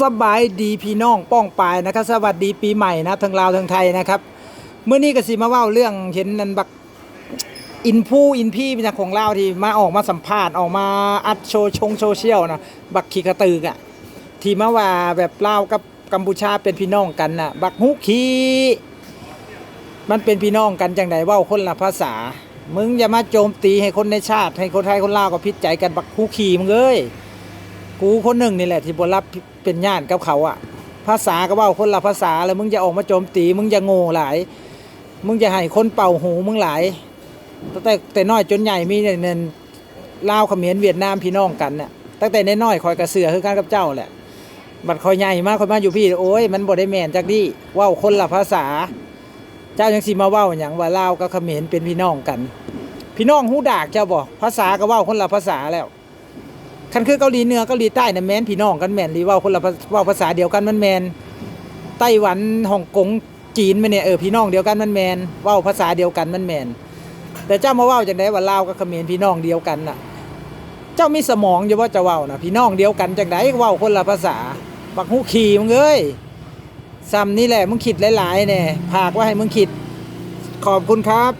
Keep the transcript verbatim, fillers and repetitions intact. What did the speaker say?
สบายดีพี่น้องป้องปายนะครับ สวัสดีปีใหม่นะ ทั้งลาวทั้งไทยนะครับ มื้อนี้ก็สิมาเว้าเรื่องเห็นนั่นบัก อินพูอินพีเป็นของลาวที่มาออกมาสัมภาษณ์ ออกมาอัดโชว์ชงโซเชียลนะ บักขี้กระตึกอะ ที่มาว่าแบบลาวกับกัมพูชาเป็นพี่น้องกันน่ะ บักฮูขี้ มันเป็นพี่น้องกันจังใด เว้าคนละภาษา มึงอย่ามาโจมตีให้คนในชาติ ให้คนไทยคนลาวก็ผิดใจกัน บักฮูขี้มึงเอ้ย กูคนหนึ่งนี่แหละที่บ่รับเป็นญาติกับเขาอะ ภาษาก็เว้าคนละภาษา แล้วมึงอย่าออกมาโจมตี มึงอย่าโง่หลาย มึงอย่าให้คนเป่าหูมึงหลาย ตั้งแต่แต่น้อยจนใหญ่มีเนี่ย ลาวเขมรเวียดนามพี่น้องกันน่ะ ตั้งแต่น้อยๆข้อยก็เชื่อคือกันกับเจ้าแหละ บัดข้อยใหญ่มาข้อยมาอยู่พี้ โอ้ย มันบ่ได้แม่นจักดี เว้าคนละภาษา เจ้ายังสิมาเว้าหยังว่าลาวกับเขมรเป็นพี่น้องกัน พี่น้องฮู้ดากเจ้าบ่ ภาษาก็เว้าคนละภาษาแล้ว คันคือเกาหลีเหนือเกาหลีใต้น่ะแม่นพี่น้องกันแม่นหลี เว้าคนละภา เว้าภาษาเดียวกันมันแม่น ไต้หวันฮ่องกงจีนแม่นเนี่ย เออ พี่น้องเดียวกันมันแม่น เว้าภาษาเดียวกันมันแม่น แต่เจ้ามาเว้าจังใดว่าลาวกับเขมรพี่น้องเดียวกันน่ะ เจ้ามีสมองอยู่บ่เจ้าเว้าน่ะ พี่น้องเดียวกันจังใด เว้าคนละภาษา บักฮูขี้มึงเอ้ย ส่ำนี่แหละ มึงคิดหลายๆแหน่ ฝากไว้ให้มึงคิด ขอบคุณครับ